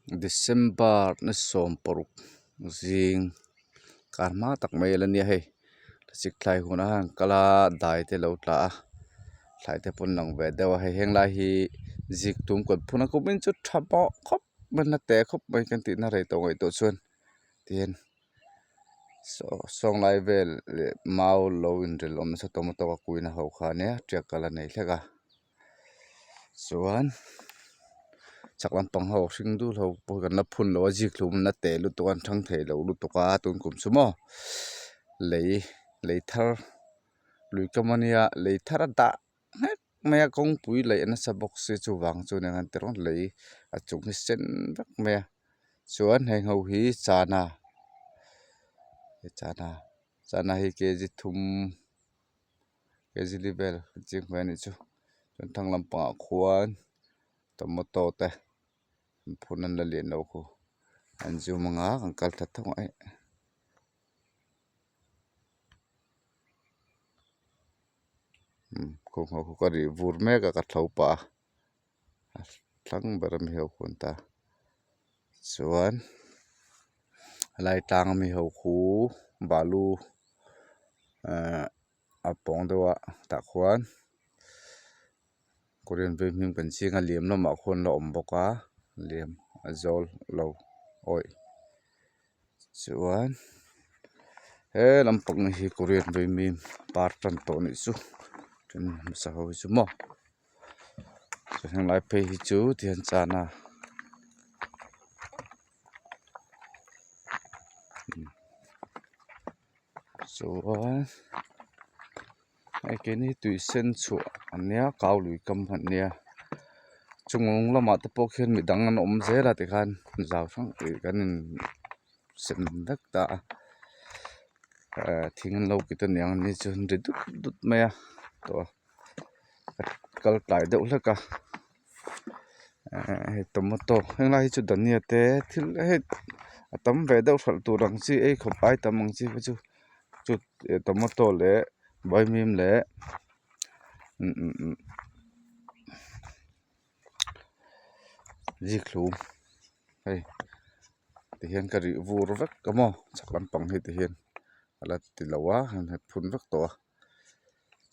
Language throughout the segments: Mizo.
December ni sawm paruk zing kar hma tak mai a la nia hei thlasik thlai hunah hian kal a dai te lo tla a thlai te pawh an lang ve deuh a hei heng lai hi zik tum kawt phun a kum in chu tha pawh khawp mai a te khawp mai kan tihna rei tawh ngaihtuah chuan tihian saw sawnglai vel leh mau lo inrel awm nasa tawm tawk a kuina ho kha ania tiak ka la nei hlek a chuan chak lampang ho hring dul ho pawh kan la phun lo a zik hlum na teh lutuk a an thang thei lo lutuk a tun kum chu maw lei lei thar lui kam ania lei thar a dah nghek mai a kawngpui laih a nasa bawk si chuvang chu nen an ti rawng lei a chung hi sen vek mai a chuan heng ho hi chana chana chana hi kg thum kg li vel a ching hmel a nih chu chuan thlang lampangah khuan tomato te an phun an la lian lo khu an zum anga kan kal thla thung a khum ho khu ka rih vur mek a ka thlo pah a a thlang ber ami ho khu an ta chuan helai tlang ami ho khu balu ehh a pawng deuh a tah khuan korean veng hming kan ching a liam lamah khuan la awm bawk a liam a zawl lo awih chuan he lampang hi korean veng hming par tan tawh anih chu then hmasa ho hi chu maw henglai phei hi chu tihian chana. Chuan hei keini tui sen chhuah an nia kau lui kam an nia chung lamah te pawh khian midang an awm zel a tikhan zau hrang ih kan in sem vek ta a ehh thing an lo kit aniang ani chu an ri dut dut mai a tawh a kal tlai deuh hlek a ehh hei tomato henglai hi chu dania te thil hei a tam ve deuh hralh tur ang chi ei khawp ai tam ang chi kha chu chu tomato leh vaimim leh zikhlum hei tihian ka rih vur vek a maw chhak lampang hi tihian a la ti lo a hei phun vek tawh a.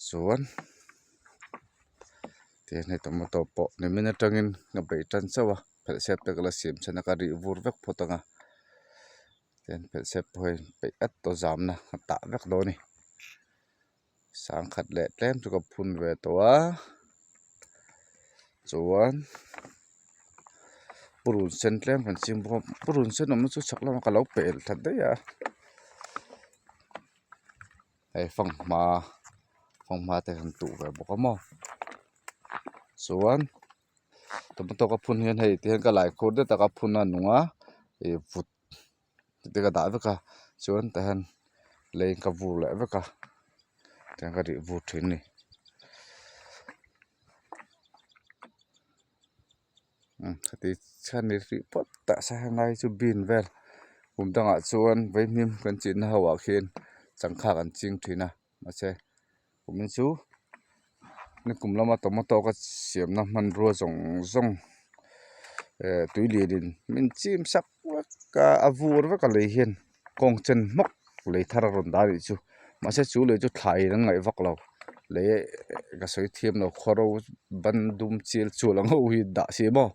Chuan tihian hei tomato pawh nimin atangin ka beih tan chauh a phelh sep te ka la siam chhan a ka rih vur vek phawt ang a tihian phelh sep pawh hei peih at tawh zamna a tah vek dawn a ni sangkhat leh tlem chu ka phun ve tawh a chuan purun sen tlem kan ching bawk a purun sen awmna chu chhak lamah ka lo pel thla daih a. Hei fanghma fanghma te han tuh ve bawk a maw chuan tomato ka phun hian hei tihian ka lai khur deuh tak a phun a nung a ih vut te ka dah vek a chuan tah hian lei ka vur leh vek a tiang ka rih vur thin a ni. Khati chhan ni hrih phawt tah se helai chu bean vel kum dangah chuan vaihnim kan chinna ho ah khian changkha kan ching thin a mahse kumin chu nikum lama tomato ka siamna hmanrua zawng zawng eh tui lianin min chim sak vek a a vur vek a lei hian kawng chen hmawk lei thar a rawn dah a nih chu mahse chu lei chu thlai an ngaih vak lo lei ka sawi thiam lo khawro ban dum chial chual ang ho hi dah si maw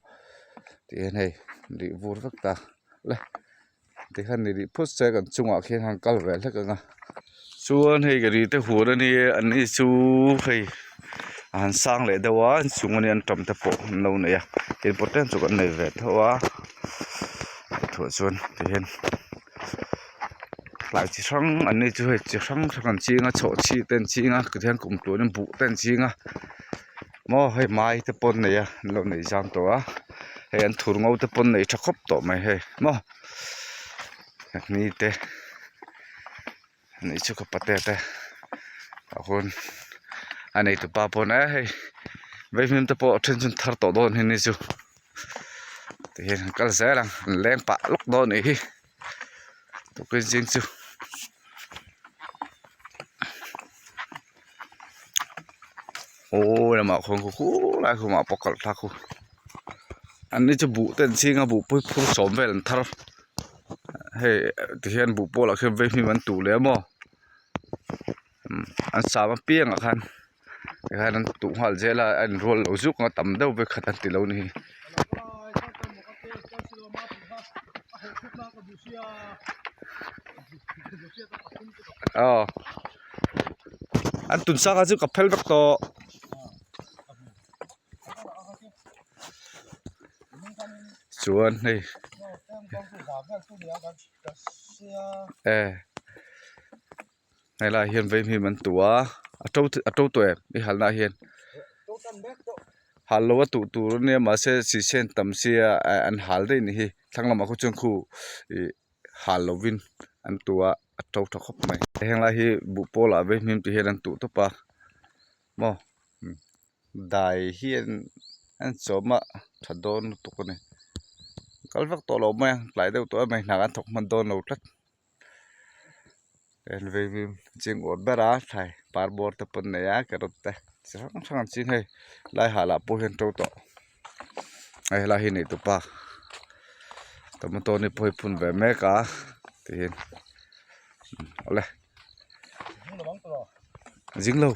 tih hian hei rih vur vek ta le tikhan ni rih phawt se kan chungah khian han kal ve hlek ang a chuan hei ka ri te huan a nia an ni chu hei a han sang leh deuh a inchung a nia an tam te pawh an lo nei a tin pawh chu kan nei ve tho a thuah chuan tihian tlai chi hrang an ni chu hei chi hrang hrang an ching a chhawhchhi te an ching a tihian kum tluan in buh te an ching a maw hei mai te pawh an nei a an lo nei zam tawh a hei an thur ngo te pawh an nei tha khawp tawh mai hei maw ni te anih chu ka pate te tah khawn a neitu pa pawn e hei vaihmim te pawh a then chu an thar tawh dawn hi ni chu tihian an kal zel ang an leng pah lawk dawn anih hi tukin zing chu. Aw lamah khawn khu khulai khumah pawh kalh thlak khu. An ni chu buh te an ching a buh pui phur sawm vel an thar hei tihian buh pawlah khian vaihmim an tuh leh a maw an sam apiangah khan tikhian an tuh nghal zel a a inrual lo zuk ang a tam deuh vek khat an ti lo a ni hi. Aw an tun sang kha chu ka phel vek tawh. Chuan hei e helaiah hian vaihmim an tuh a a to a to tawh em i halna ah hian hal loh a tuh tur ania mahse sisen tam sia an hal daih anih hi thlang lamah khaw chuan khu ih hal lovin an tuh a a to tha khawp mai henglai hi buh pawl ah vaihmim tih hian an tuh tawp a maw. Dai hian an chawm a tha dawn lutuk a ni kal vak tawh lo mai a tlai deuh tawh em mai hna an thawk hman dawn lo tlat en vei vei ching awt ber a thlai par bawr te pawh an nei a carrot te chi hrang hrang an ching hei lai hah lah pawh hian to tawh hei helai hi nei tupa tomato ni pawh hi phun ve mek a tihian awle zing lo.